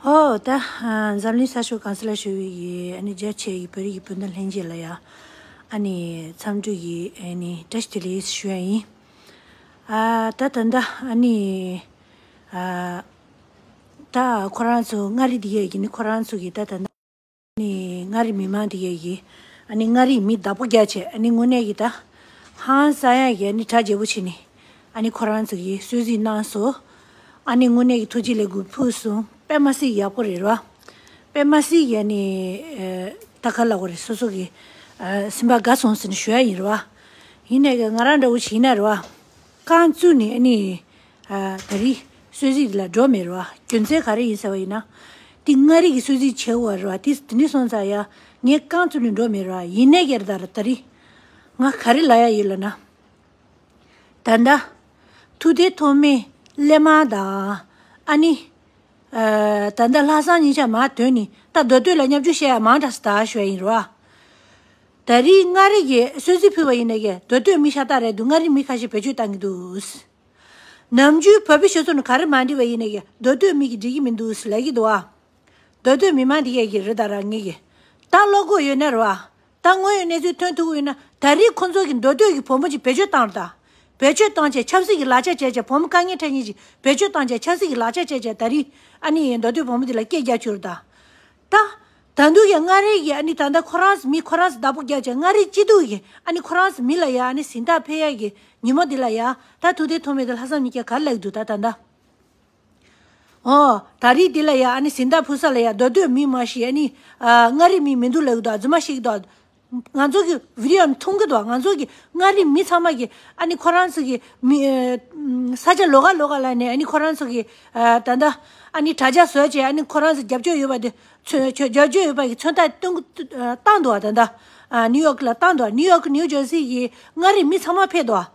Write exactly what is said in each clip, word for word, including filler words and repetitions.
ཨོ་ད་ཨ་འཛམ་གླིང་ས་ཕྱོགས་གང་ས་ལ་བཞུགས་པའི་གི་ཨ་ནི་རྒྱ་ཆེ་གི་བོད་རིགས་ཀྱི་སྤུན་ཟླ་ལྷན་རྒྱས་ལ་ཡ་ཨ་ནི་འཚམས་འདྲི་གི་ཨ་ནི་བཀྲ་ཤིས་བདེ་ལེགས་ཞུ་ཡ་ཡིན། ཨ་ད་ད་ད་ཨ་ནི་ཨ་ད་ཁོ་རང་ཚོ་མངའ་རིས་འདི་གས་ཀྱི་ནི་ཁོ་རང་ཚོ་གི་ད་ད་ད་ནི་མངའ་རིས་མི་མང་འདི་གས་ཀྱི་ཨ་ནི་མངའ་རིས་མི་བདག་པོ་རྒྱ་ཆེ་ཨ་ནི་དངོས་གནས་ཀྱི་ད་ཧང་སང་ཡ་གི་ཨ་ནི་གྲ་རྒྱས་པོ་བྱས་ནི་ཨ་ནི་ཁོ་རང་ཚོ་གི་གསོལ་ཚིགས་གནང་སོང་། ཨ་ནི་དངོས་གནས་ཀྱི་ཐུགས་རྗེ་ལེགས་འབུལ་ཕུལ་སོང་། དཔེ་མ་སྲིད་ཡག་པོ་རེད་ར། དཔེ་མ་སྲིད་ཡ་ནི་ཨ་ད་ག་ལ་གོ་རེད། སོ་སོ་གི་ཨ་སེམས་པ་དགའ་སོང་ཟེར་ནས་ཞུ་ཡ་ཡིན་ར། ཡིན་ནའི་གི་ང་རང་འདྲ་བོ་ཞིག་ཡིན་ན་ར། རྐང་བཙུགས་ནས་ཨ་ནི་ཨ་ད་རེས་གསོལ་ཚིགས་འདི་ལ་འགྲོ་མེད་ར། རྒྱུ་མཚན་ག་རེ་ཡིན་ཟེར་བ་ཡིན་ན། འདི་མངའ་རིས་ཀྱི་གསོལ་ཚིགས་བྱེད་དགོས་ར། དེ་དེ་འདྲ་སོང་ཙང་ཡ་ངས་རྐང་བཙུགས་ནས་འགྲོ་མེད་ར། ཡིན་ནའི་གི་ར་ད་ར་ད་རེས་ང་ག་རེ་ལབ་ཡ་ཡོད་ལབ་ན། ད་ལྟ་ཐུགས་བདེ་ཐོགས་མེད་སླེབས་མ་དང་ཨ་ནི། ཨ་ད་ལྟ་ལྷག་བསམ་གཉིས་ཆ་མར་ཐོན་ནས་ད་མདོ་སྟོད་ལ་མཉམ་ཞུགས་བྱེད་ཡ་མང་དྲགས་སུ་ད་ཞུ་ཡ་ཡིན་རོ། ད་རེས་མངའ་རིས་ཀྱི་གསོལ་ཚིགས་ཕུལ་བ་ཡིན་ནའི་གི་མདོ་སྟོད་མི་ཤ་སྟག་རེད་འདུག་མངའ་རིས་མི་ཁ་ཤས་བེད་སྤྱོད་བཏང་གི་འདུག་ནམ་རྒྱུན་བོད་པའི་སྤྱི་ཚོགས་ནང་ག་རེ་མ་འགྲིག་པ་ཡིན་ནའི་གི་མདོ་སྟོད་མི་གི་འགྲིག་གི་མི་འདུག་ལབ་ཀྱི་འདུག་ཨ། མདོ་སྟོད་མི་མང་འདི་གས་ཀྱི་རེད་ད་ར་ངེད་ཀྱི། ད་བློ་ཁོག་ཡོད་ན་རོ་ཨ། ད་དངོས་ཡོད་གནས་ཚུལ་ཐོན་ཐུབ་ཀྱི་ཡོད་ན་ད་རེས་ཁོང་ཚོ་གི་མདོ་སྟོད་ཀྱི་བུ་མོ་ཅིག་བེད་སྤྱོད་བཏང་ར་ད། བེད་སྤྱོད་བཏང་བྱས་ཆབ་སྲིད་ཀྱི་ལག་ཆ་བྱས་བྱས་བུ་མོ་དཀའ་ངལ་འཕྲད་མཁན་ཅིག་བེད་སྤྱོད་བཏང་བྱས་ཆབ་སྲིད་ཀྱི་ལག་ཆ་བྱས་བྱས་ད་རེས་ཨ་ནི་མདོ་སྟོད་བུ་མོ་འདི་ལ་སྐད་རྒྱག་བཅུག་ར་ད། ད། ད་དུང་ཡང་མངའ་རིས་ཀྱི་ཨ་ནི་ད་ལྟ་ཁོ་རང་ཚོ་མི་ཁོ་རང་ཚོ་བདག་པོ་རྒྱག་བྱས་མངའ་རིས་སྐྱིད་སྡུག་གི་ཨ་ནི་ཁོ་རང་ཚོ་མི་ལ་ཡ་ཨ་ནི་གཟེངས་རྟགས་ཕུལ་ཡ་གི་ཉིན་མོ་འདི་ལ་ཡ་ད་ཐུགས་བདེ་ཐོགས་མེད་དང་ལྷག་བསམ་གཉིས་ཀ་ག་རེ་ལབ་ཀྱི་འདུག་ད་ད་ལྟ། ཨོ། ད་རེས་འདི་ལ་ཡ་ཨ་ནི་གཟེངས་རྟགས་ཕུལ་ས་ལ་ཡ་མདོ་སྟོད་མི་མ་ཤི་ཨ་ནི་ཨ་མངའ་རིས་མི་མི་འདུག་ལབ་ཀྱི་འདུག་རྫུན་མ་བཤད་ཀྱི་འདུག་ང་ཚོ་གི་བི་ཌི་ཡོ་མཐོང་གི་འདུག་ང་ཚོ་གི་མངའ་རིས་མི་ཚང་མ་གི་ཨ་ནི་ཁོ་རང་ཚོ་གི་མི་ཨ་ས་ཆ་ལོགས་ཀ་ལོགས་ཀ་ལ་ནས་ཨ་ནི་ཁོ་རང་ཚོ་གི་ཨ་ད་ལྟ་ཨ་ནི་དྲ་རྒྱ་བཟོས་བྱས་ཨ་ནི་ཁོ་རང་ཚོ་རྒྱབ་སྐྱོར་ཡོད་པ་དེ་ཚོ་རྒྱབ་སྐྱོར་ཡོད་པ་གི་མཚོན་རྟགས་སྟོན་བཏང་འདུག་ད་ལྟ་ཨ་ནིའུ་ཡོག་ལ་བཏང་འདུག་ནིའུ་ཡོག་ནིའུ་ཇར་སི་གི་མངའ་རིས་མི་ཚང་མ་ཕེབས་འདུག་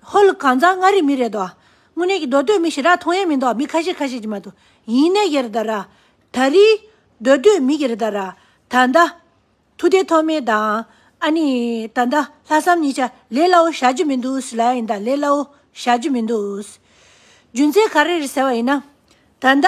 ཧོལ་གང་ཚང་མངའ་རིས་མི་རེད་དོ། དངོས་གནས་ཀྱི་མདོ་སྟོད་མི་ཞེ་དྲག་མཐོང་ཡས་མི་འདུག་མི་ཁ་ཤས་ཁ་ཤས་ཀྱིས་མ་གཏོགས། ཡིན་ནའི་ཡ་རེད་ད་ར། ད་རེས་མདོ་སྟོད་མི་གི་རེད་ད་ར། ད་ལྟ། ཐུགས་བདེ་ཐོགས་མེད་དང་། ཨ་ནི་ད་ལྟ་ལྷག་བསམ་གཉིས་ཆ་ལས་སླ་བོ་བཞག་རྒྱུ་མི་འདུག་ཟེར་ལབ་ཡ་ཡིན་ད་ལས་སླ་བོ་བཞག་རྒྱུ་མི་འདུག་རྒྱུ་མཚན་ག་རེ་རེད་ཟེར་བ་ཡིན་ན། ད་ལྟ།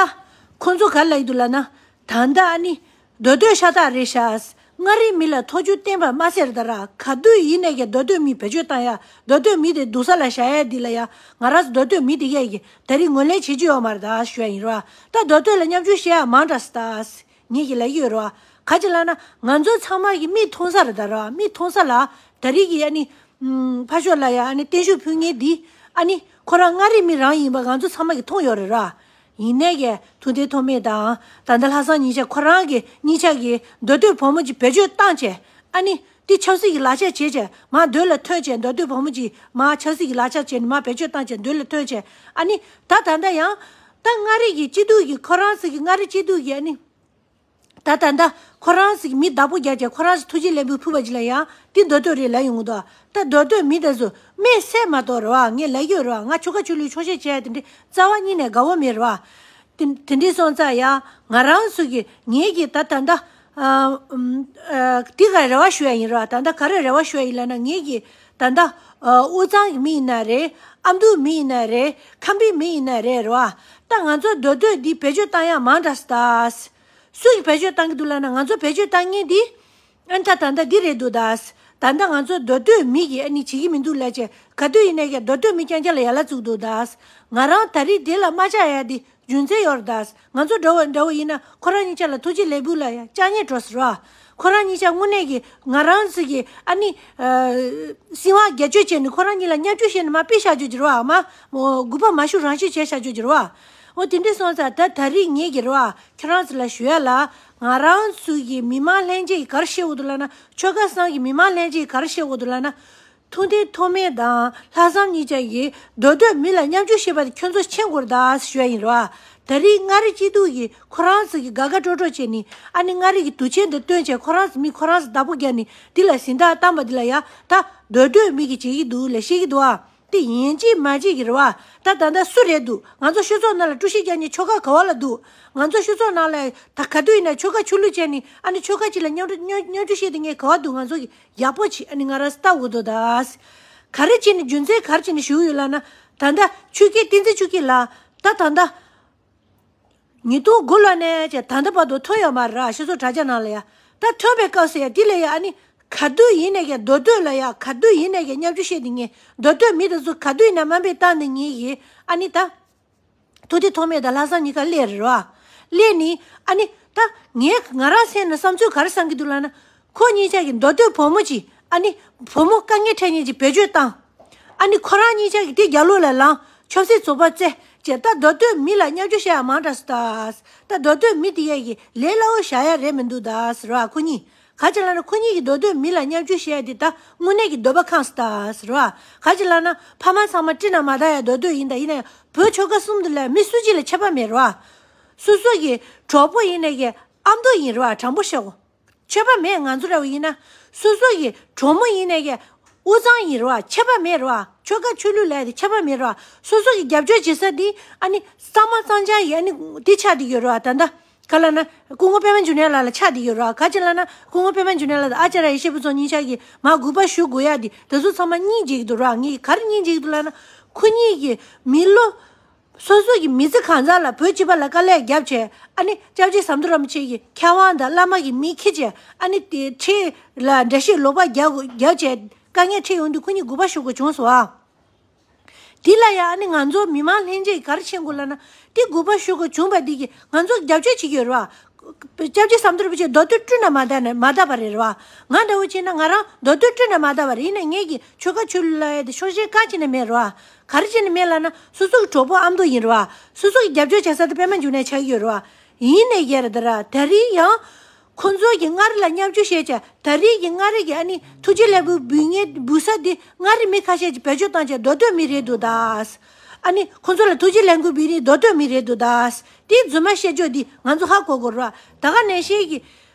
ཁོང་ཚོ་ག་རེ་ལབ་ཀྱི་འདུག་ལབ་ན། ད་ལྟ་ཨ་ནི། མདོ་སྟོད་ཤ་སྟག་རེད་ཤག་མངའ་རིས་མི་ལ་ཐོ་ཅོ་བསྟན་པ་མ་ཟེར་ད་ར་ག་དུས་ཡིན་ནས་ཀྱི་མདོ་སྟོད་མི་བེད་སྤྱོད་བཏང་ཡ་མདོ་སྟོད་མི་དེ་སྡུག་ས་ལ་བཞག་ཡ་འདི་ལ་ཡ་ང་རང་ཚོ་མདོ་སྟོད་མི་དེ་གས་ཀྱི་ད་རིང་ངོས་ལེན་བྱེད་རྒྱུ་ཡོད་མ་རེད་ད་ཞུ་ཡ་ཡིན་ར། ད་མདོ་སྟོད་ལ་མཉམ་ཞུགས་བྱེད་ཡ་མང་དྲགས་སི་ད་ངས་ཀྱི་ལབ་ཀྱི་ཡོད་ར། ག་ཅི་ལབ་ན་ང་ཚོ་ཚང་མ་གི་མིག་མཐོང་ས་རེད་ད་ར་མིག་མཐོང་ས་ལ་ད་རིང་གི་ཨ་ནི། ཕར་ཕྱོགས་ལ་ཡ་ཨ་ནི་བརྟན་བཞུགས་ཕུལ་མཁན་འདི་ཨ་ནི་ཁོ་རང་མངའ་རིས་མི་རང་ཡིན་པ་ང་ཚོ་ཚང་མ་གི་མཐོང་ཡོད་རེད་ར། ཡིན་ནའི་གི་ཐུགས་བདེ་ཐོགས་མེད་དང་ད་ལྟ་ལྷག་བསམ་གཉིས་ཆ་ཁོ་རང་གི་གཉིས་ཆ་གི་མདོ་སྟོད་བུ་མོ་ཅིག་བེད་སྤྱོད་བཏང་བྱས་ཨ་ནི་འདི་ཆབ་སྲིད་ཀྱི་ལག་ཆ་བྱས་བྱས་མར་མདོ་ལ་ཐོན་བྱས་མདོ་སྟོད་བུ་མོ་ཅིག་མར་ཆབ་སྲིད་ཀྱི་ལག་ཆ་བྱས་ནས་མར་བེད་སྤྱོད་བཏང་བྱས་མདོ་ལ་ཐོན་བྱས་ཨ་ནི་ད་ད་ལྟ་ཡང་ད་མངའ་རིས་ཀྱི་སྐྱིད་སྡུག་གི་ཁོ་རང་ཚོ་གི་མངའ་རིས་སྐྱིད་སྡུག་གི་ཨ་ནི། ད་ད་ད་ཁོ་རང་ཚོ་གི་མི་བདག་པོ་རྒྱག་བྱས་ཁོ་རང་ཚོ་ཐུགས་རྗེ་ལེགས་འབུལ་ཕུལ་བ་ཅིག་ལ་ཡང་དེ་མདོ་སྟོད་རེད་ལབ་ཡོང་གི་འདུག་ད་མདོ་སྟོད་མི་དེ་ཚོ་མི་སེམས་མ་གཏོགས་རེད་བ། ངས་ལབ་ཀྱི་ཡོད་རེད་བ། ང་ཆོལ་ཁ་ཆོས་ལུགས་ཆོག་ཤེས་བྱས་དེ་འདྲའི་རྩ་བ་ཉིད་ནས་དགའ་བོ་མེད་རེད་བ། དེ་དེ་འདྲའི་སོང་ཙང་ཡང་ང་རང་ཚོ་གི་ངེད་ཀྱི་ད་ད་ད་ཨ་ཨམ་ཨ་དེ་ག་རེ་བ་ཞུ་ཡ་ཡིན་རེད་བ། ད་ད་ག་རེ་རེ་བ་ཞུ་ཡ་ཡིན་ལབ་ན་ངེད་ཀྱི་ད་ད་ཨ་དབུས་གཙང་གི་མི་ཡིན་ན་རེད། ཨ་མདོའི་མི་ཡིན་ན་རེད། ཁམས་པའི་མི་ཡིན་ན་རེད་རེད་བ། ད་ང་ཚོ་མདོ་སྟོད་འདི་བེད་སྤྱོད་བཏང་ཡ་མང་དྲགས་སི་ད། སུ་ཡིས་བེད་སྤྱོད་བཏང་གི་འདུག་ལབ་ན་ང་ཚོ་བེད་སྤྱོད་བཏང་མཁན་འདི། ཨ་ནི་ད་ད་ལྟ་འདི་རེད་འདུག་ད། ད་ལྟ་ང་ཚོ་མདོ་སྟོད་མི་གིས་ཨ་ནི་བྱེད་ཀྱི་མི་འདུག་ལབ་བྱས་ག་དུས་ཡིན་ནའི་ཀྱང་མདོ་སྟོད་མི་རྐྱང་རྐྱང་ལ་ཡ་ལ་བཙུགས་འདུག་ད། ང་རང་ད་རེས་འདི་ལ་མ་བཅར་ཡ་འདི་རྒྱུ་མཚན་ཡོད་རེད་ད། ང་ཚོ་འདྲ་བོ་འདྲ་བོ་ཡིན་ན་ཁོ་རང་གཉིས་ཆ་ལ་ཐུགས་རྗེ་ལེགས་འབུལ་ལ་ཡ་བཅར་སྙིང་བྲོ་ཟེར་བ། ཁོ་རང་གཉིས་ཆ་དངོས་གནས་ཀྱི་ང་རང་ཚོ་གི་ཨ་ནི་ཨ་སྲིད་དབང་སྒེར་གཅོད་བྱས་ནས་ཁོ་རང་གཉིས་ལ་མཉམ་ཞུགས་བྱས་ནས་མར་ཕུད་བཞག་རྒྱུ་ཅིག་རེད་བ། མར་དགུ་པ་མ་ཞུགས་རང་ཞུགས་བྱས་བཞག་རྒྱུ་ཅིག་རེད་བ། འོ་དེ་འདྲ་སོང་ཙང་ད་ད་རེས་ངེད་ཀྱི་རེད་བ། ཁྱོད་རང་ཚོ་ལ་ཞུ་ཡ་ལ། ང་རང་ཚོ་གི་མི་མང་ལྷན་རྒྱས་ཀྱིས་ག་རེ་བཤད་དགོས་འདུག་ལབ་ན་ཆོལ་ཁ་གསུམ་གྱི་མི་མང་ལྷན་རྒྱས་ཀྱིས་ག་རེ་བཤད་དགོས་འདུག་ལབ་ན། ཐུགས་བདེ་ཐོགས་མེད་དང་ལྷག་བསམ་གཉིས་ཆ་གིས་མདོ་སྟོད་མི་ལ་མཉམ་ཞུགས་བྱེད་པ་དེ་ཁྱོད་ཚོ་མཁྱེན་དགོས་རེད་ད་ཞུ་ཡ་ཡིན་རེད་བ། ད་རེས་མངའ་རིས་སྐྱིད་སྡུག་གིས་ཁོ་རང་ཚོ་གི་དགའ་དགའ་སྤྲོ་སྤྲོ་བྱས་ནས་ཨ་ནི་མངའ་རིས་ཀྱི་དུས་ཆེན་དེ་སྟོན་བྱས་ཁོ་རང་ཚོ་མི་ཁོ་རང་ཚོ་བདག་པོ་རྒྱག་ནས་འདི་ལ་གཟེངས་རྟགས་བཏང་པ་འདི་ལ་ཡ་ད་མདོ་སྟོད་མི་གིས་བྱེད་ཀྱི་འདུག་ལབ་བཤད་ཀྱི་འདུག་བ། དེ་ཡིན་གཅིག་མ་གཅིག་གི་རེད་བ། ད་ད་ལྟ་སུ་རེད་འདུག་ང་ཚོ་སྤྱི་ཚོགས་ནང་ལ་དཀྲུག་ཤིང་རྒྱག་མཁན་ཆོལ་ཁ་ག་བ་ལ་འདུག་ང་ཚོ་སྤྱི་ཚོགས་ནང་ལ་ད་ག་དུས་ཡིན་ན་ཆོལ་ཁ་ཆོས་ལུགས་བྱས་ནས་ཨ་ནི་ཆོལ་ཁ་གཅིག་ལ་མཉམ་དུ་མཉམ་མཉམ་དཀྲུག་ཤིང་རྒྱག་མཁན་ག་བ་འདུག་ང་ཚོ་གི་ཡག་པོ་བྱེད་ཨ་ནི་ང་རང་ལྟ་དགོས་འདུག་ད། ག་རེ་བྱས་ནས་རྒྱུ་མཚན་ག་རེ་བྱས་ནས་ཞུ་གི་ཡོད་ལབ་ན། ད་ལྟ་ཆོས་སྐྱིད་བསྟན་འཛིན་ཆོས་སྐྱིད་ལགས་ད་ད་ལྟ། ཉིས་སྟོང་དགུ་ལོ་ནས་ཀྱི་ད་ལྟ་བར་དུ་ཐོན་ཡོད་མ་རེད་ར། སྤྱི་ཚོགས་དྲ་རྒྱ་ནང་ལ་ཡ། ད་ཐོན་པའི་སྐབས་སུ་ཡ་དེ་ལ་ཡ་ཨ་ནི་ག་དུས་ཡིན་ནས་ཀྱི་མདོ་སྟོད་ལ་ཡ་ག་དུས་ཡིན་ནས་ཀྱི་མཉམ་སྤྱོད་བཤད་དེ་ངས་མདོ་སྟོད་མི་དེ་ཚོ་ག་དུས་ཡིན་ན་དམའ་འབེབས་བཏང་ནས་ངས་ཡི་ཨ་ནི་ད། ཐུབ་བསྟན་ཐོགས་མེད་དང་ལྷག་བསམ་གཉིས་ཀ་སླེབས་རེད་ར། སླེབས་ནི་ཨ་ནི་ད་ངས་ང་རང་སེམས་ནས་བསམ་ཚུལ་ག་རེ་བསམ་གྱི་འདུག་ལབ་ན། ཁོ་གཉིས་ཆ་གི་མདོ་སྟོད་བུ་མོ་གཅིག་ཨ་ནི་བུ་མོ་དཀའ་ངལ་འཕྲད་མཁན་གྱི་བེད་སྤྱོད་བཏང་། ཨ་ནི་ཁོ་རང་གཉིས་ཆ་གི་དེ་རྒྱབ་ལོགས་ལ་ལངས་ཆབ་སྲིད་ཚོགས་པ་བཙལ་བྱས་ད་མདོ་སྟོད་མི་ལ་བརྙས་བཅོས་བྱས་ཡ་མང་དྲགས་སུ་ད། ད་མདོ་སྟོད་མི་དེ་ཡས་ཀྱི་ལས་སླ་བོ་བཞག་ཡ་རེད་མི་འདུག་ད་ཟེར་བ་ཁོ་གཉིས། ག་ཅི་ལབ་ན་ཁོ་གཉིས་ཀྱི་མདོ་སྟོད་མི་ལ་བརྙས་བཅོས་བྱས་ཏེ་ད་དངོས་གནས་ཀྱི་འདོད་པ་ཁེངས་སོང་ད་ཟེར་བ། ག་ཅི་ལབ་ན་ཕ་མ་ཚང་མ་སྤྲིན་ན་མ་དར་ཡ་མདོ་སྟོད་ཡིན་ད་ཡིན་ན་ཡང་བོད་ཆོལ་ཁ་གསུམ་དུ་ལས་མི་སུ་གཅིག་ལ་ཁྱད་པར་མེད་རེད་བ། སོ་སོ་གི་གྲོགས་པོ་ཡིན་ནས་ཀྱི་ཨ་མདོ་ཡིན་རེད་བ་དྲང་པོ་བཤད་གོ། ཁྱད་པར་མེད་ང་ཚོ་རེ་བ་ཡིན་ན་སོ་སོ་གི་གྲོགས་མོ་ཡིན་ནས་ཀྱི་དབུས་གཙང་ཡིན་རེད་བ་ཁྱད་པར་མེད་རེད་བ་ཆོལ་ཁ་ཆོས་ལུགས་ལས་དེ་ཁྱད་པར་མེད་རེད་བ་སོ་སོ་གི་རྒྱབ་སྐྱོར་བྱེད་ས་དེ་ཨ་ནི་གཙང་མ་གཙང་རྐྱང་ཡིན་ཨ་ནི་དེ་ཆགས་བསྡད་ཡོད་རེད་བ་ད་ལྟ། ག་ལབ་ན་སྐུ་ངོ་པད་མ་འབྱུང་གནས་ལགས་ལ་ཆགས་བསྡད་ཡོད་ར། ག་ཅི་ལབ་ན་སྐུ་ངོ་པད་མ་འབྱུང་གནས་ལགས་དང་ཨ་ཅཱརྱ་ཡེ་ཤེས་ཕུན་ཚོགས་གཉིས་ཆ་གིས་མར་གུས་པ་ཞུ་དགོས་ཡ་དེ་དེ་ཚོ་ཚང་མ་སྙིང་རྗེ་གི་འདུག་ར། ངས་ག་རེ་སྙིང་རྗེ་གི་འདུག་ལབ་ན་ཁོ་གཉིས་ཀྱིས་མི་ལོ་སོ་སོ་གི་མི་ཚེ་གང་ཟག་ལ་བོད་སྤྱི་པ་ལ་དཀའ་ལས་བརྒྱབ་བྱས་ཨ་ནི་སྐྱབས་རྗེ་ཟམ་གདོང་རིན་པོ་ཆེ་གི་མཁས་དབང་དང་བླ་མ་གི་མིང་འཁྱེར་བྱས་ཨ་ནི་དེ་ཁྲལ་ལ་འགྲེལ་བཤད་ལོག་པ་རྒྱག་རྒྱག་བྱས་དཀའ་ངལ་འཕྲད་ཡོང་དུས་ཁོ་གཉིས་གུས་པ་ཞུ་དགོས་བྱུང་སོང་ཨ། དེ་ལ་ཡང་ཨ་ནི་ང་ཚོ་མི་མང་ལྷན་རྒྱས་ཀྱིས་ག་རེ་མཁྱེན་དགོས་ལབ་ན་དེ་གུས་པ་ཞུ་དགོས་བྱུང་བ་འདི་གིས་ང་ཚོ་རྒྱབ་སྐྱོར་བྱེད་ཀྱི་ཡོད་རེད་བ། སྐྱབས་རྗེ་ཟམ་གདོང་རིན་པོ་ཆེ་མདོ་སྟོད་སྤྲུལ་ནས་མ་བསྡད་ནས་མ་བསྡད་པ་རེད་རེད་བ། ང་འདྲ་བོ་བྱས་ན་ང་རང་མདོ་སྟོད་སྤྲུལ་ནས་མ་བསྡད་པ་རེད། ཡིན་ན་ངེད་ཀྱི་ཆོལ་ཁ་ཆོས་ལུགས་ལ་ཡ་དེ་ཕྱོགས་ཞེན་གང་ཅི་ནས་མེད་རེད་བ། ག་རེ་བྱས་ནས་མེད་ལབ་ན་སོ་སོ་གི་གྲོགས་པོ་ཨ་མདོ་ཡིན་རེད་བ། སོ་སོ་གི་རྒྱབ་སྐྱོར་བྱེད་ས་དེ་པད་མ་འབྱུང་གནས་ཆགས་ཀྱི་ཡོད་རེད་བ། ཡིན་ནའི་ཡ་རེད་ད་ར་ད་རིང་ཡང་། ཁོ་ཚོ་གིས་མངའ་རིས་ལ་བརྙས་བཅོས་བྱས་བྱས་ད་རེས་ཀྱི་མངའ་རིས་ཀྱི་ཨ་ནི་ཐུགས་རྗེ་ལས་འགུལ་འབུལ་མཁན་འབུལ་ས་དེ་མངའ་རིས་མི་ཁ་ཤས་ཀྱིས་བེད་སྤྱོད་བཏང་བྱས་མདོ་སྟོད་མི་རེད་འདུག་ད། ཨ་ནི་ཁོ་ཚོ་ལ་ཐུགས་རྗེ་ལས་འགུལ་འབུལ་མཁན་མདོ་སྟོད་མི་རེད་འདུག་ད། དེ་རྫུན་མ་བཤད་ཕྱོགས་འདི་ང་ཚོ་ཧ་གོ་དགོས་རེད་བ། ད་ག་ནང་བཞིན་གྱི་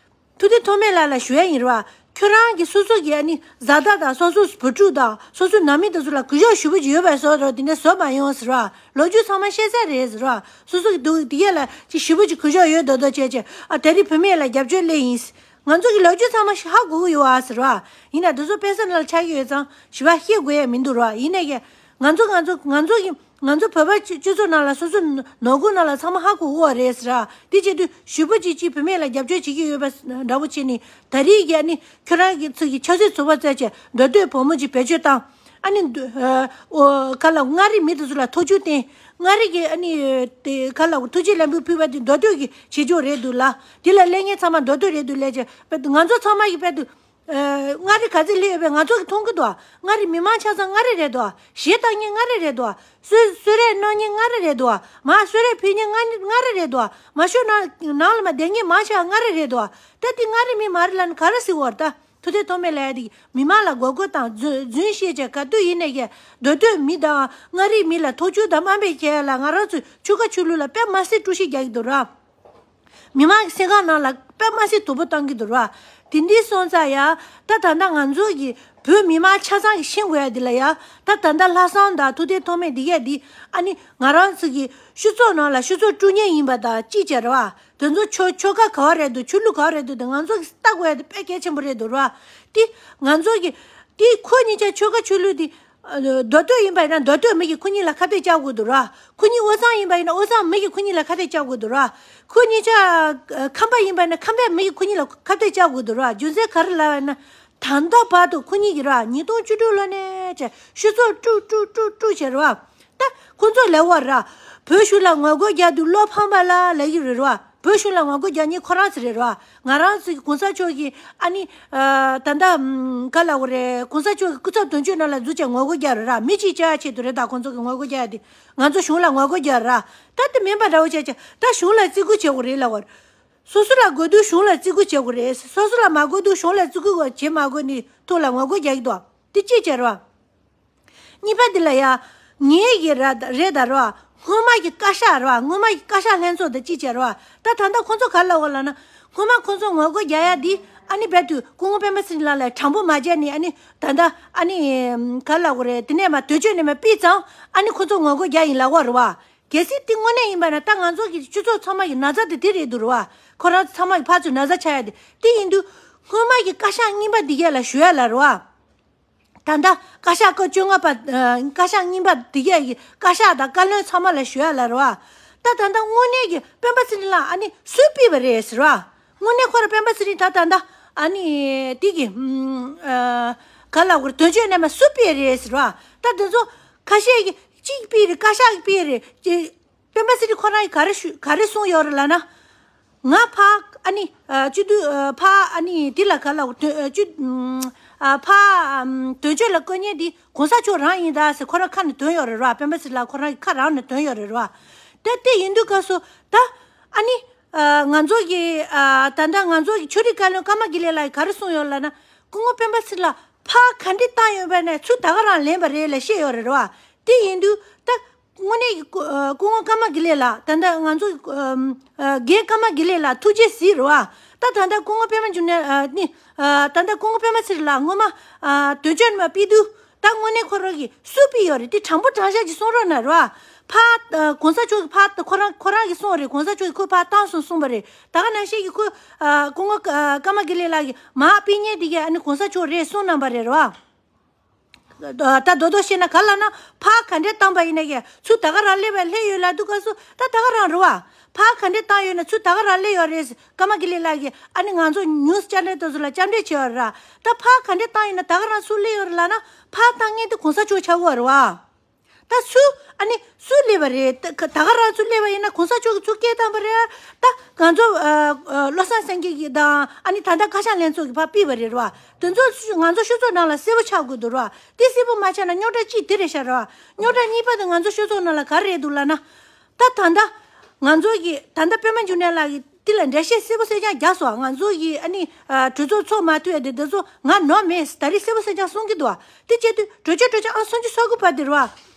ཐུབ་བསྟན་ཐོགས་མེད་ལགས་ལ་ཞུ་ཡ་ཡིན་རེད་བ། ཁྱོད་རང་གིས་སོ་སོ་གི་ཨ་ནི་བཟའ་ཟླ་དང་སོ་སོའི་བུ་ཕྲུག་དང་སོ་སོའི་ནང་མི་དེ་ཚོ་ལ་གུས་ཞབས་ཞེ་པོ་ཅིག་ཡོད་པ་བཟོ་རོགས་དེ་འདྲ་བཟོ་མ་ཡོང་ཟེར་བ། ལོ་རྒྱུས་ཚང་མ་ཤེས་ཚར་རེད་ཟེར་བ། སོ་སོ་གི་འདུག་དེ་གས་ལ་ཅིག་ཞེ་པོ་ཅིག་གུས་ཞབས་ཡོད་མདོག་མདོག་བྱས་བྱས་ཨ་ད་རེས་བུད་མེད་ལ་རྒྱབ་སྐྱོར་སླེབས་ཡིན། ང་ཚོ་གི་ལོ་རྒྱུས་ཚང་མ་ཧ་གོ་གི་ཡོད་ཨ་ཟེར་བ། ཡིན་ན་དེ་ཚོ་དཔེ་ས་ནང་ལ་ཆགས་ཀྱི་ཡོད་ཙང་ཞེ་པོ་བཤད་དགོས་ཡ་མི་འདུག་ར། ཡིན་ནའི་གས་ང་ཚོ་ང་ཚོ་ང་ཚོ་གི་ང་ཚོ་བོད་པ་སྤྱི་སྤྱི་ཚོགས་ནང་ལ་སོ་སོ་ནོར་འཁོར་ནང་ལ་ཚང་མ་ཧ་གོ་གི་ཡོད་རེད་ཟེར་ར། དེ་བྱེད་དུས་ཞེ་པོ་ཅིག་ཅིག་བུད་མེད་ལ་རྒྱབ་སྐྱོར་བྱེད་ཀྱི་ཡོད་པ་འདྲ་བོ་བྱས་ནས་ད་རེས་ཀྱི་ཨ་ནི་ཁྱོད་རང་གི་ཚུལ་གྱི་ཆབ་སྲིད་ཚོགས་པ་བཙལ་བྱས་མདོ་སྟོད་བུ་མོ་ཅིག་བེད་སྤྱོད་བཏང་། ཨ་ནི་འདུ་ཨ་ཨོ་ག་ལ་མངའ་རིས་མི་དེ་ཚོ་ལ་ཐུགས་རྒྱུས་བསྟན། མངའ་རིས་ཀྱི་ཨ་ནི་དེ་ག་ལ་ཐུགས་རྗེ་ལས་འགུལ་ཕུལ་བ་དེ་མདོ་སྟོད་ཀྱི་བྱེད་ཕྱོགས་རེད་འདུག་ལ། དེ་ལ་སླེབས་མཁན་ཚང་མ་མདོ་སྟོད་རེད་འདུག་ལས་བྱས་ང་ཚོ་ཚང་མ་གི་དཔེ་དུ། ཨ་མངའ་རིས་ག་ཚོད་སླེབས་ཡོད་པའི་ང་ཚོ་གི་མཐོང་གི་འདུག་མངའ་རིས་མི་མང་ཆ་ཚང་མངའ་རིས་རེད་འདུག་གཞས་བཏང་མཁན་མངའ་རིས་རེད་འདུག་གསོལ་གསོལ་རས་གནང་མཁན་མངའ་རིས་རེད་འདུག་མར་གསོལ་རས་ཕུལ་མཁན་མངའ་རིས་མངའ་རིས་རེད་འདུག་མ་ཤོར་ནང་ནང་ལ་མ་བསྡད་མཁན་མང་ཆེ་བ་མངའ་རིས་རེད་འདུག་ད་དེ་མངའ་རིས་མི་མ་རེད་ལབ་ན་ག་རེ་ཟེར་བ་རེད་ད། ཐུབ་བསྟན་ཐོགས་མེད་ལབ་ཡ་དེ་མི་མང་ལ་མགོ་སྐོར་དང་རྫུན་རྫུན་བཤད་བྱས་ག་དུས་ཡིན་ནས་ཀྱི་མདོ་སྟོད་མི་དང་མངའ་རིས་མི་ལ་ཐོག་ཆུ་དང་དམའ་འབེབས་བྱས་ལ་ང་རང་ཚོའི་ཆོལ་ཁ་ཆོས་ལུགས་ལ་དཔེ་མ་སྲིད་དཀྲུག་ཤིང་རྒྱག་གི་འདུག་ར། མི་མང་གི་སེམས་ཁམས་ནང་ལ་དཔེ་མ་སྲིད་དོགས་པ་བཏང་གི་འདུག་ར། དེ་འདྲའི་སོང་ཙང་ཡ་ད་ད་ལྟ་ང་ཚོ་གི་བོད་མི་མང་ཆ་ཚང་གི་ཤེས་དགོས་ཡ་འདི་ལ་ཡ་ད་ད་ལྟ་ལྷག་བསམ་དང་ཐུབ་བསྟན་ཐོགས་མེད་འདི་གས་འདི་ཨ་ནི་ང་རང་ཚོ་གི་སྤྱི་ཚོགས་ནང་ལ་སྤྱི་ཚོགས་དཀྲུག་མཁན་ཡིན་པ་དང་གཅིག་བྱས་ར་བ། དེ་ཚོ་ཆོ་ཆོལ་ཁ་ག་བ་རེད་འདུག་ཆོས་ལུགས་ག་བ་རེད་འདུག་དེ་ང་ཚོ་གིས་ལྟ་དགོས་ཡ་དེ་དཔེ་གལ་ཆེན་པོ་རེད་འདུག་ར། དེ་ང་ཚོ་གི་དེ་ཁོ་གཉིས་ཆ་ཆོལ་ཁ་ཆོས་ལུགས་དེ་མདོ་སྟོད་ཡིན་པ་ཡིན་ན་མདོ་སྟོད་མི་གིས་ཁོ་གཉིས་ལ་ཁ་གཏད་བཅག་དགོས་འདུག་ར། ཁོ་གཉིས་དབུས་གཙང་ཡིན་པ་ཡིན་ན་དབུས་གཙང་མི་གིས་ཁོ་གཉིས་ལ་ཁ་གཏད་བཅག་དགོས་འདུག་ར། ཁོ་གཉིས་ཆ་ཁམས་པ་ཡིན་པ་ཡིན་ན་ཁམས་པའི་མི་གིས་ཁོ་གཉིས་ལ་ཁ་གཏད་བཅག་དགོས་འདུག་ར། རྒྱུ་མཚན་ག་རེ་ལབ་ཡིན་ན། ད་ལྟ་བར་དུ་ཁོ་གཉིས་ཀྱིས་ར་ཉིས་སྟོང་བཅུ་དྲུག་ལོ་ནས་བྱས་སྤྱི་ཚོགས་དཀྲུག་དཀྲུག་དཀྲུག་དཀྲུག་བྱས་ར་བ། ད་ཁོ་ཚོ་ལབ་པ་ར། བོད་གཞུང་ལ་ངོ་རྒོལ་རྒྱག་དུས་བློ་ཕམ་པ་ལ་ལབ་ཀྱི་རེད་ར་བ། བོད་གཞུང་ལ་ངོ་རྒོལ་རྒྱག་མཁན་ཁོ་རང་ཚོ་རེད་ར་བ། ང་རང་ཚོ་གི་གོང་ས་མཆོག་གི་ཨ་ནི། ཨ་ད་ལྟ་ཨམ་ག་ལབ་དགོས་རེད། གོང་ས་མཆོག་གི་སྐུ་ཚབ་དོན་གཅོད་ནང་ལ་འཛུལ་བྱས་ངོ་རྒོལ་རྒྱག་རེད་ར། མི་གཅིག་བཅར་ཡ་ཆེད་དུ་རེད། ད་ཁོང་ཚོ་གི་ངོ་རྒོལ་རྒྱག་ཡ་དེ་ང་ཚོ་གཞུང་ལ་ངོ་རྒོལ་རྒྱག་ར། ད་དེ་མིན་པ་འདྲ་བོ་བྱས་བྱས་ད་གཞུང་ལ་བརྩི་བཀུར་བྱེད་དགོས་རེད་ལབ་པ་རེད། སོ་སོ་ལ་དགོས་དུས་གཞུང་ལ་བརྩི་བཀུར་བྱེད་དགོས་རེད། སོ་སོ་ལ་མ་དགོས་དུས་གཞུང་ལ་བརྩི་བཀུར་བྱེད་མ་དགོས་ནི་ཐོག་ལ་ངོ་རྒོལ་རྒྱག་གི་འདུག་དེ་ཅི་བྱེད་རོགས། གཉིས་པ་འདི་ལ་ཡ། ངེད་ཀྱི་ར་རེད་ད་རོགས། སྔོན་མ་གི་བཀའ་ཤག་རོགས། སྔོན་མ་གི་བཀའ་ཤག་ལྷན་ཚོགས་དེ་ཅི་བྱེད་རོགས། ད་ད་ལྟ་ཁོང་ཚོ་ག་རེ་ལབ་ཡོད་ལབ་ན། སྔོན་མ་ཁོང་ཚོ་ངོ་རྒོལ་རྒྱག་ཡ་འདི་ཨ་ནི་རྦད་དུ་སྐུ་ངོ་པད་མ་ཚེ་རིང་ལགས་ལ་དྲང་པོ་མ་བྱས་ནས་ཨ་ནི་ད་ལྟ་ཨ་ནི་ག་རེ་ལབ་དགོས་རེད། དེ་ནས་མ་དོན་གཅོད་ནས་མ་ཕུད་ཙང་ཨ་ནི་ཁོང་ཚོ་ངོ་རྒོལ་རྒྱག་ཡིན་ལབ་ཡོད་རེད་བ། གལ་སྲིད་དེ་དངོས་གནས་ཡིན་པ་ན་ད་ང་ཚོ་གི་སྤྱི་ཚོགས་ཚང་མ་གི་ན་ཚ་དེ་དེ་རེད་འདུག་རེད་བ། ཁོ་རང་ཚོ་ཚང་མ་གི་ཕར་ཚུར་ན་ཚ་ཆགས་ཡ་དེ་དེ་ཡིན་དུས་སྔོན་མ་གི་བཀའ་ཤག་རྙིང་པ་འདི་གས་ལ་ཞུ་ཡ་ལ་རེད་བ། ད་ལྟ་བཀའ་ཤག་སྐབས་བཅོ་ལྔ་པ་ཨ་བཀའ་ཤག་རྙིང་པ་འདི་གས་ཀྱི་བཀའ་ཤག་དང་བཀའ་བློན་ཚང་མ་ལ་ཞུ་ཡ་ལ་རེད་བ། ད་ད་ལྟ་དངོས་གནས་ཀྱི་སྤེན་པ་ཚེ་རིང་ལ་ཨ་ནི་སུས་ཕུད་པ་རེད་ཟེར་བ། དངོས་གནས་ཁོ་རང་སྤེན་པ་ཚེ་རིང་ད་ད་ལྟ་ཨ་ནི་དེ་གི་ཨ་ག་ལབ་དགོས་རེད། དོན་གཅོད་རྣམ་པ་སུས་ཕུད་རེད་ཟེར་བ། ད་དེ་ཚོ་ཁ་ཤས་ཀྱིས་གཅིག་ཕུད་རེད། བཀའ་ཤག་གིས་ཕུད་རེད། སྤེན་པ་ཚེ་རིང་ཁོ་རང་གིས་ག་རེ་ཞུ་ག་རེ་གསུངས་ཡོད་རེད་ལབ་ན། ང་ཕར་ཨ་ནི་ཨ་སྤྱི་འཐུས་ཨ་ཕར་ཨ་ནི་དེ་ལ་ག་ལབ་དགོས་རེད། སྤྱི་ཨ་ཕར་ཨམ་དོན་གཅོད་ལ་བསྐོ་མཁན་དེ་གོང་ས་མཆོག་རང་ཡིན་ད་ཟེར་ཁོ་རང་ཁ་ནས་འདོན་ཡོད་རེད་ར། སྤེན་པ་ཚེ་རིང་ལགས་ཁོ་རང་གི་ཁ་རང་ནས་འདོན་ཡོད་རེད་ར། ད་དེ་ཡིན་དུས་སྐབས་སུ་ད་ཨ་ནི་ཨ་ང་ཚོ་གི་ཨ་ད་ལྟ་ང་ཚོ་གི་ཆོས་རིག་བཀའ་བློན་ཀརྨ་དགེ་ལེགས་ལགས་ཀྱིས་ག་རེ་གསུངས་ཡོད་ལབ་ན། སྐུ་ངོ་སྤེན་པ་ཚེ་རིང་ལགས་ཕར་ག་འདྲས་བཏང་ཡོད་པ་ནས་ཚུར་ད་ག་རང་ལེན་པ་རེད་ལབ་བཤད་ཡོད་རེད་ར། དེ་ཡིན་དུས་ད་དངོས་གནས་ཀྱི་སྐུ་ཨ་སྐུ་ངོ་ཀརྨ་དགེ་ལེགས་ལགས། ད་ལྟ་ང་ཚོ་ཨ་ཨ་རྒན་ཀརྨ་དགེ་ལེགས་ལགས་ཐུགས་རྗེ་གཟིགས་རེད་བ། ད་ད་ལྟ་སྐུ་ངོ་པད་མ་འབྱུང་གནས་ཨ་ནི་ཨ་ད་ལྟ་སྐུ་ངོ་པད་མ་ཚེ་རིང་ལགས་སྔོན་མ་ཨ་དོན་གཅོད་རྣམ་པ་ཕུད་དུས་ད་དངོས་གནས་ཁོ་རང་གིས་སུས་ཕུད་ཡོད་རེད། དེ་དྲང་པོ་དྲང་བཞག་ཅིག་གསུང་རོགས་གནང་རེད་བ། ཕར་ཨ་གོང་ས་མཆོག་གིས་ཕར་ཁོ་རང་ཁོ་རང་གིས་གསུངས་རེད། གོང་ས་མཆོག་གིས་ཁོས་ཕར་བཏང་སོང་གསུངས་པ་རེད། ད་ག་ནང་བཞིན་གྱི་ཁོ་ཨ་སྐུ་ངོ་ཨ་ཀརྨ་དགེ་ལེགས་ལགས་ཀྱིས་མར་ཕུད་མཁན་དེ་གས་ཨ་ནི་གོང་ས་མཆོག་རེད་གསུངས་གནང་པ་རེད་རེད་བ། ད་རྡོག་རྡོག་བཤད་ན་ག་ལབ་ན། ཕར་ག་འདྲས་བཏང་པ་ཡིན་ན་ཀྱང་ཚུར་ད་ག་རང་སླེབས་པ་སླེབས་ཡོད་ལབ་དུས་སྐབས་སུ་ད་ད་ག་རང་རེད་བ། ཕར་ག་འདྲས་བཏང་ཡོད་ན་ཚུར་ད་ག་རང་སླེབས་ཡོད་རེད། ཀརྨ་དགེ་ལེགས་ལགས་ཀྱིས་ཨ་ནི་ང་ཚོ་ཉུས་བཅར་འདྲི་དེ་ཚོ་ལ་བཅར་འདྲི་བྱས་ཡོད་རེད། ད་ཕར་ག་འདྲས་བཏང་ཡོད་ན་ད་ག་རང་ཚུར་སླེབས་ཡོད་རེད་ལབ་ན། ཕར་བཏང་མཁན་དེ་གོང་ས་མཆོག་ཆགས་ཀྱི་ཡོད་རེད་བ། ད་སུ་ཨ་ནི་སུ་སླེབས་པ་རེད། ད་ད་ག་རང་ཚུར་སླེབས་པ་ཡིན་ན་གོང་ས་མཆོག་གིས་ཚུར་སྐད་བཏང་པ་རེད། ད་ང་ཚོ་ཨ་ཨ་བློ་བཟང་སེང་གེ་གིས་དང་ཨ་ནི་ད་ལྟ་བཀའ་ཤག་ལྷན་ཚོགས་ཀྱིས་ཕར་ཕུད་པ་རེད་རེད་བ། དེ་ཚོ་ང་ཚོ་སྤྱི་ཚོགས་ནང་ལ་གསལ་པོ་ཆགས་དགོས་འདུག་རེད་བ། དེ་གསལ་པོ་མ་ཆགས་ན་རྙོག་དྲ་གཅིག་དེ་རེད་ཤག་རེད་བ། རྙོག་དྲ་གཉིས་པ་དེ་ང་ཚོ་སྤྱི་ཚོགས་ནང་ལ་ག་རེ་རེད་འདུག་ལབ་ན། ད་ད་ལྟ་ང་ཚོ་གི་ད་ལྟ་པད་མ་འབྱུང་གནས་ལགས་ཀྱིས་དེ་ལ་འགྲེལ་བཤད་གསལ་པོ་གསལ་རྐྱང་རྒྱག་སོང་། ང་ཚོ་གི་ཨ་ནི་ཨ་གྲོས་ཚོགས་ཚོགས་མ་ཐུབ་ཡ་དེ་དེ་ཚོ་ང་ནོར་མེད། ད་རེས་གསལ་པོ་གསལ་རྐྱང་གསུང་གི་འདུག་བ། དེ་བྱེད་དུས་གྲོས་ཆོད་གྲོས་ཆོད་ཨང་སུམ་ཅུ་སོ་དགུ་པ་དེ་རེད་བ།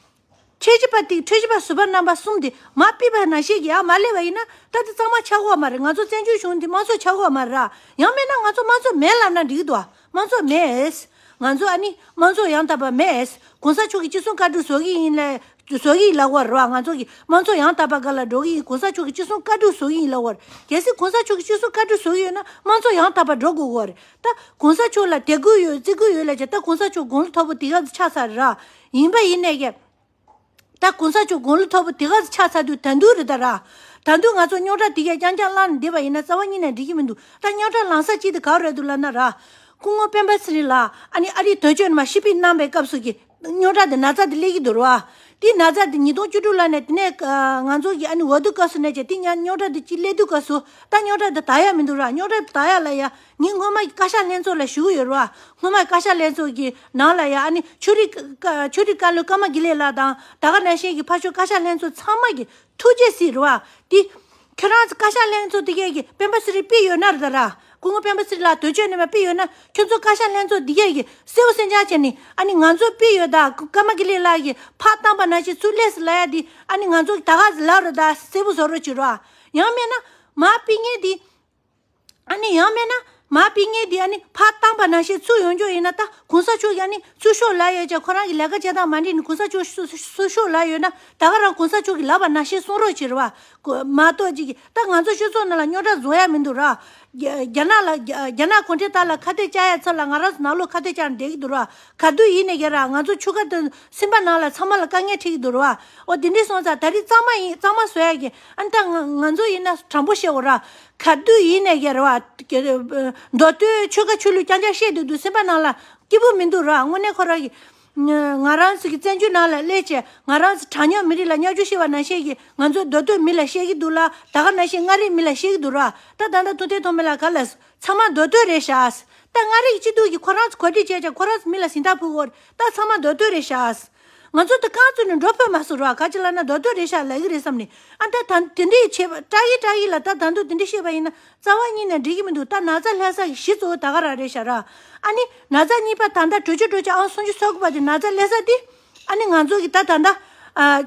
ཁྲིམས་ཞིབ་པ་དེ་ཁྲིམས་ཞིབ་པ་ཟུར་པ་རྣམ་པ་གསུམ་དེ་མར་ཕུད་པ་ནང་བཞིན་གྱི་ཡར་མར་སླེབས་པ་ཡིན་ན། ད་དེ་གཙང་མ་ཆགས་ཀྱི་ཡོད་མ་རེད། ང་ཚོ་བཙན་བྱོལ་གཞུང་འདི་དམངས་གཙོ་ཆགས་ཀྱི་ཡོད་མ་རེད་ར། ཡང་མིན་ན་ང་ཚོ་དམངས་གཙོ་མེད་ལབ་ན་འགྲིག་གི་འདུག་བ། དམངས་གཙོ་མེད། ང་ཚོ་ཨ་ནི་དམངས་གཙོ་ཡང་དག་པ་མེད། གོང་ས་མཆོག་གིས་ཅི་གསུང་བཀའ་སྒྲུབ་བཟོ་གི་ཡིན་ལབ་བཟོ་གི་ཡིན་ལབ་ཀྱི་ཡོད་རེད་བ། ང་ཚོ་གི་དམངས་གཙོ་ཡང་དག་པ་སྒང་ལ་འགྲོ་གི་ཡིན། གོང་ས་མཆོག་གིས་ཅི་གསུང་བཀའ་སྒྲུབ་བཟོ་གི་ཡིན་ལབ་ཀྱི་ཡོད་རེད། གལ་སྲིད་གོང་ས་མཆོག་གིས་ཅི་གསུང་བཀའ་སྒྲུབ་བཟོ་གི་ཡོད་ན་དམངས་གཙོ་ཡང་དག་པ་འགྲོ་དགོས་ཀྱི་ཡོད་རེད། ད་གོང་ས་མཆོག་ལ་དད་གུས་ཡོད་བརྩི་གུས་ཡོད་ལབ་བྱས། ད་གོང་ས་མཆོག་དགུང་ལོ་མཐོ་པོ་དེ་ག་ཚོད་ཆགས་ཚར་རེད་ར། ཡིན་པ་ཡིན་ནའི་ཀྱང་། ད་གོང་ས་མཆོག་དགུང་ལོ་མཐོ་པོ་དེ་ག་ཚོད་ཆགས་ཚར་དུས་ད་དུང་རེད་ད་ར། ད་དུང་ང་ཚོ་རྙོག་དྲ་དེ་གས་རྐྱང་རྐྱང་བསླངས་ནས་བསྡད་པ་ཡིན་ན་རྩ་བ་ཉིད་ནས་འགྲིག་གི་མི་འདུག་ད་རྙོག་དྲ་ལངས་ས་གཅིག་དེ་ག་པར་རེད་འདུག་ལབ་ན་ར། སྐུ་ངོ་སྤེན་པ་ཚེ་རིང་ལགས་ཨ་ནི་ཨ་རིའི་དོན་གཅོད་རྣམ་པ་ཕྱིར་ཕུད་གནང་པའི་སྐབས་སུ་གི་རྙོག་དྲ་དེ་ན་ཚ་དེ་སླེབས་ཀྱི་འདུག་ར་བ། དེ་ན་ཚ་དེ་ཉིས་སྟོང་བཅུ་དྲུག་ལ་ནས་དེ་ནས་ཨ་ང་ཚོ་གི་ཨ་ནི་འོས་བསྡུ་སྐབས་སུ་ནས་ཀྱང་དེ་ཉ་རྙོག་དྲ་དེ་གཅིག་སླེབས་དུས་སྐབས་སུ་ད་རྙོག་དྲ་དེ་དག་ཡ་མི་འདུག་ར། རྙོག་དྲ་དེ་དག་ཡ་ལ་ཡ་ངས་སྔོན་མ་གི་བཀའ་ཤག་ལྷན་ཚོགས་ལ་ཞུ་གི་ཡོད་ར་བ། སྔོན་མ་བཀའ་ཤག་ལྷན་ཚོགས་ཀྱི་ནང་ལ་ཡ་ཨ་ནི་ཆོས་རིག་བཀའ་ཆོས་རིག་བཀའ་བློན་ཀརྨ་དགེ་ལེགས་ལགས་དང་ད་ག་ནང་བཞིན་གྱི་ཕར་ཕྱོགས་བཀའ་ཤག་ལྷན་ཚོགས་ཚང་མ་གི་ཐུགས་རྗེ་གཟིགས་རེད་བ། དེ་ཁྱོད་རང་ཚོ་བཀའ་ཤག་ལྷན་ཚོགས་དེ་གས་ཀྱི་སྤེན་པ་ཚེ་རིང་ཕུད་ཡོད་ན་རེད་ད་ར། སྐུ་ངོ་སྤེན་པ་ཚེ་རིང་ལགས་དོན་གཅོད་རྣམ་པ་ཕུད་ཡོད་ན་ཁྱོད་ཚོ་བཀའ་ཤག་ལྷན་ཚོགས་འདི་གས་ཀྱི་གསལ་པོ་གསལ་རྐྱང་བྱས་ནས་ཨ་ནི་ང་ཚོ་ཕུད་ཡོད་ད། ཀརྨ་དགེ་ལེགས་ལགས་ཀྱིས་ཕར་བཏང་པ་ནང་བཞིན་ཚུར་སླེབས་སོང་ལབ་ཡ་འདི་ཨ་ནི་ང་ཚོ་ད་ག་ལབ་རོགས་ད། གསལ་པོ་བཟོ་རོགས་བྱེད་རོགས། ཡང་མིན་ན་མར་ཕུད་མཁན་འདི། ཨ་ནི་ཡང་མིན་ན་མར་ཕུད་མཁན་འདི་ཨ་ནི་ཕར་བཏང་པ་ནང་བཞིན་ཚུར་ཡོང་རྒྱུ་ཡིན་ན། ད་གོང་ས་མཆོག་གིས་ཨ་ནི་ཚུར་ཤོག་ལབ་ཡོད་ཀྱང་ཁོ་རང་གི་ལས་ཀ་བྱེད་སྟངས་མ་འགྲིག་ནས་གོང་ས་མཆོག་ཚུར་ཚུར་ཤོག་ལབ་ཡོད་ན་ད་ག་རང་གོང་ས་མཆོག་གིས་ལབ་པ་ནང་བཞིན་གསུང་རོགས་བྱེད་རོགས། མ་གཏོགས་ཅིག་གིས་ད་ང་ཚོ་སྤྱི་ཚོགས་ནང་ལ་རྙོག་དྲ་བཟོ་ཡ་མི་འདུག་ར། རྒྱ་རྒྱ་ནག་ལ་རྒྱ་རྒྱ་ནག་གུང་ཁྲན་ཏང་ལ་ཁ་གཏད་བཅག་ཡ་ཚབ་ལ་ང་རང་ཚོ་ནང་ལོགས་ཁ་གཏད་བཅག་ནས་བསྡད་ཀྱི་འདུག་ར། ག་དུས་ཡིན་ནས་ཀྱང་ར་ང་ཚོ་ཆོལ་ཁ་དང་སེམས་པ་ནང་ལ་ཚང་མ་ལ་དཀའ་ངལ་འཕྲད་ཀྱི་འདུག་ར་བ། འོ་དེ་འདྲས་སོང་ཙང་ད་རེས་གཙང་མ་ཡིན། གཙང་མ་བཟོ་ཡ་གི་ཨ་ནི་ད་ང་ང་ཚོ་ཡིན་ན་དྲང་པོ་བཤད་འོ་ར། ག་དུས་ཡིན་ནས་ཀྱང་ར་བ། མདོ་སྟོད་ཆོལ་ཁ་ཆོས་ལུགས་རྐྱང་རྐྱང་བཤད་སྡོད་དུས་སེམས་པ་ནང་ལ་སྐྱིད་པོ་མི་འདུག་ར། དངོས་གནས་ཁོ་རང་གི་ང་རང་ཚོ་གི་བཙན་བྱོལ་ནང་ལ་སླེབས་བྱས་ང་རང་ཚོ་གྲངས་ཉུང་མི་རིགས་ལ་བརྙས་བཅོས་བྱས་པ་ནང་བཞིན་གྱི་ང་ཚོ་མདོ་སྟོད་མི་ལ་བཤད་ཀྱི་འདུག་ལ། ད་ག་ནང་བཞིན་མངའ་རིས་མི་ལ་བཤད་ཀྱི་འདུག་ར། ད་ད་ལྟ་ཐུབ་བསྟན་ཐོགས་མེད་ལགས་ག་ལ། ཚང་མ་མདོ་སྟོད་རེད་ཤག་ད་མངའ་རིས་སྤྱི་འཐུས་ཀྱིས་ཁོ་རང་ཚོ་གོ་སྒྲིག་བྱས་ཀྱང་ཁོ་རང་ཚོ་མི་ལ་ཟིན་ཐག་ཕུལ་གོ། ད་ཚང་མ་མདོ་སྟོད་རེད་ཤག་ང་ཚོ་ད་རྐང་བཙུགས་ནས་འགྲོ་ཕོད་མ་སོང་ར། ག་ཅི་ལབ་ན་མདོ་སྟོད་རེད་ཤག་ལབ་ཀྱི་རེད་བསམ་ནས། ཨ་ད་ད་དེ་འདྲས་བྱས་པ་སྐྲག་གི་སྐྲག་གི་ལ། ད་ད་དུང་དེ་འདྲས་བཤད་པ་ཡིན་ན་རྩ་བ་ཉིད་ནས་འགྲིག་གི་མི་འདུག་ད་ན་ཚ་སླེབས་ས་གི་གཞི་གཙོ་བོ་ད་ག་རང་རེད་ཤག་ར། ཨ་ནི་ན་ཚ་གཉིས་པ་ད་ལྟ་གྲོས་ཆོད་གྲོས་ཆོད་ཨང་སུམ་ཅུ་སོ་དགུ་པ་དེ་ན་ཚ་སླེབས་ས་དེ། ཨ་ནི་ང་ཚོ་གི་ད་ད་ལྟ་ཨ་ཨ་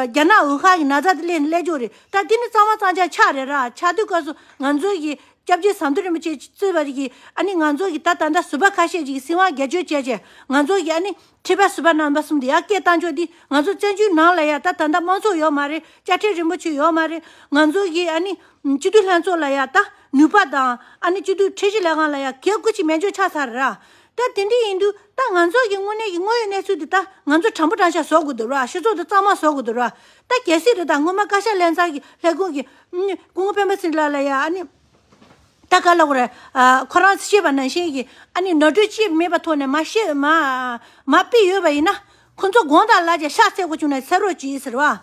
རྒྱ་ནག་ཝུ་ཧན་གྱི་ན་ཚ་དེ་སླེབས་སླེབས་འགྲོ་རེད། ད་དེ་ནི་གཙང་མ་གཙང་རྐྱང་ཆགས་རེད་ར། ཆགས་དུས་སྐབས་སུ་ང་ཚོ་གི་སྐྱབས་རྗེ་ཟམ་གདོང་རིན་པོ་ཆེ་གཙོས་པ་གི་ཨ་ནི་ང་ཚོ་གི་ད་ད་ལྟ་ཟུར་པ་ཁ་ཤས་ཅིག་གིས་སྲིད་དབང་སྒེར་གཅོད་བྱས་བྱས་ང་ཚོ་གི་ཨ་ནི་ཁྲི་པ་ཟུར་པ་རྣམ་པ་གསུམ་དེ་ཡར་སྐད་བཏང་ཕྱོགས་འདི་ང་ཚོ་བཙན་བྱོལ་ནང་ལ་ཡ་ད་ད་ལྟ་དམངས་གཙོ་ཡོད་མ་རེད། དཔྱ་ཁྲལ་རིན་པོ་ཆེ་ཡོད་མ་རེད། ང་ཚོ་གི་ཨ་ནི་སྤྱི་འཐུས་ལྷན་ཚོགས་ལ་ཡ་ད་ནུས་པ་དང་ཨ་ནི་སྤྱི་འཐུས་ཁྲིམས་ཞིབ་ལས་ཁང་ལ་ཡ་གལ་དགུ་ཅིག་མེད་འཇོག་ཆགས་ཚར་ར། ད་དེ་འདྲ་ཡིན་དུས་ད་ང་ཚོ་གི་དངོས་གནས་ཀྱི་དངོས་ཡོད་གནས་ཚུལ་འདི་ད་ང་ཚོ་དྲང་པོ་དྲང་བཞག་བཟོ་དགོས་འདུག་ར། སྤྱི་ཚོགས་འདི་གཙང་མ་བཟོ་དགོས་འདུག་ར། ད་གལ་སྲིད་རེད། ད་སྔོན་མ་བཀའ་ཤག་ལྷན་ཚོགས་ཀྱི་ལས་ཁུངས་ཀྱི་སྐུ་ངོ་སྤེན་པ་ཚེ་རིང་ལགས་ལ་ཡ་ཨ་ནི། ད་ག་ལ་བ་རེད། ཨ། ཁོ་རང་བཤད་པ་ནང་བཞིན་གྱི་ཨ་ནི་ནོར་འཁྲུལ་ཅིག་མེད་པའི་ཐོག་ནས་མ་བཤད་མ་མ་སྤེལ་ཡོད་པ་ཡིན་ན། ཁོ་ཚོ་དགོངས་དག་ལ་རྒྱ་ཤག་ཚད་གོ་བྱུང་ན་ཚད་རོགས་གྱིས་ཟེར་བ།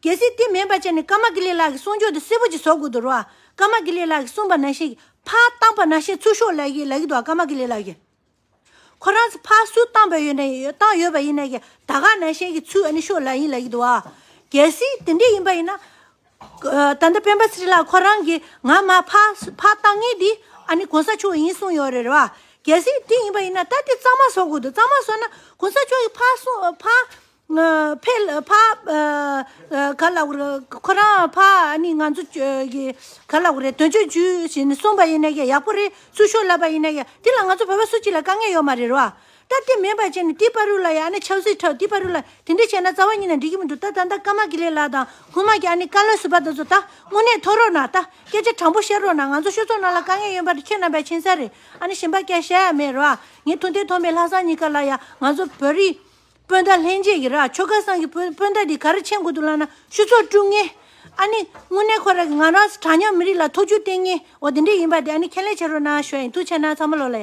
གལ་སྲིད་དེ་མིན་པ་བྱས་ནས་ཀརྨ་དགེ་ལེགས་ལགས་ཀྱི་གསུང་ཆོས་དེ་གསལ་པོ་ཅིག་བཟོ་དགོས་འདུག་ར། ཀརྨ་དགེ་ལེགས་ལགས་ཀྱིས་གསུངས་པ་ནང་བཞིན་གྱི་ཕར་བཏང་པ་ནང་བཞིན་ཚུར་ཤོག་ལབ་ཀྱི་ལབ་ཀྱི་འདུག་ཀརྨ་དགེ་ལེགས་ལགས་ཀྱིས། ཁོ་རང་ཚོ་ཕར་ཚུར་བཏང་པ་ཡོད་ན་ཡོད། བཏང་ཡོད་པ་ཡིན་ན་ཀྱི་ད་ག་ནང་བཞིན་གྱི་ཚུར་ཨ་ནི་ཤོག་ལབ་ཡིན་ལབ་ཀྱི་འདུག་བ། གལ་སྲིད་དེ་འདྲ་ཡིན་པ་ཡིན་ན། ཨ། ད་ལྟ་སྤེན་པ་ཚེ་རིང་ལགས་ཁོ་རང་གིས་ང་མར་ཕར་ཕར་བཏང་མཁན་འདི་ཨ་ནི་གོང་ས་མཆོག་ཡིན་གསུངས་ཡོད་རེད་བ། གལ་སྲིད་དེ་ཡིན་པ་ཡིན་ན་ད་དེ་གཙང་མ་བཟོ་དགོས་འདུག་གཙང་མ་བཟོ་ན་གོང་ས་མཆོག་གིས་ཕར་གསུངས་ཕར། ཨ། ཕེ་ལ་ཕ། ཨ། ཨ། ག་ལབ་དགོས་རེད། ཁོ་རང་ཕ་ཨ་ནི་ང་ཚོ་ཅོ་གི་ག་ལབ་དགོས་རེད། དོན་གཅོད་ཅུས་ཟེར་ནས་གསུངས་པ་ཡིན་ན་ཡང་ཡག་པོ་རེད། ཚུར་ཤོག་ལབ་པ་ཡིན་ན་ཡང་དེ་ལ་ང་ཚོ་བོད་པ་སུ་གཅིག་ལ་དཀའ་ངལ་ཡོད་མ་རེད་རོ། ད་དེ་མེད་པ་བྱས་ནས་དེ་བར་དུ་ལ་ཡང་ཨ་ནི་ཆབ་སྲིད་འཁྲབ། དེ་བར་དུ་ལ་དེ་འདྲ་བྱས་ན་རྩ་བ་ཉིད་ནས་འགྲིག་གི་མི་འདུག་ད་ད་ལྟ་ཀརྨ་དགེ་ལེགས་ལགས་དང་སྔོན་མ་གི་ཨ་ནི་བཀའ་བློན་ཟུར་པ་དེ་ཚོ་ད་དངོས་གནས་ཐོ་རོགས་ན་ད་སྐད་ཆ་དྲང་པོ་བཤད་རོགས་གནང་། ང་ཚོ་སྤྱི་ཚོགས་ནང་ལ་དཀའ་ངལ་ཡོད་པ་དེ་ཁྱེད་རྣམ་པས་མཁྱེན་གསལ་རེད། ཨ་ནི་གཞན་པ་སྐད་བཤད་ཡ་མེད་རོ། ངས་ཐུགས་འདུན་ཐོག་མེད་ལྷག་བསམ་གཉིས་ཀ་ལ་ཡང་ང་ཚོ་བོད་རིགས་སྤུན་ཟླ་ལྷན་རྒྱས་ཀྱི་ར་ཆོལ་ཁ་གསུམ་གྱི་སྤུན་སྤུན་ཟླ་འདི་ག་རེ་མཁྱེན་དགོས་འདུག་ལབ་ན་སྤྱི་ཚོགས་དཀྲུག་མཁན། ཨ་ནི་དངོས་གནས་ཁོ་རང་གི་ང་རང་ཚོ་གྲངས་ཉུང་མི་རིགས་ལ་ཐུགས་རྒྱུས་བསྟན་མཁན་འོ་དེ་འདྲ་ཡིན་པ་དེ་ཨ་ནི་ཁས་ལེན་བྱེད་རོགས་གནང་ཞུ་ཡ་ཡིན། ཐུགས་རྗེ་གནང་། ཚང་མ་ལོ་ལ།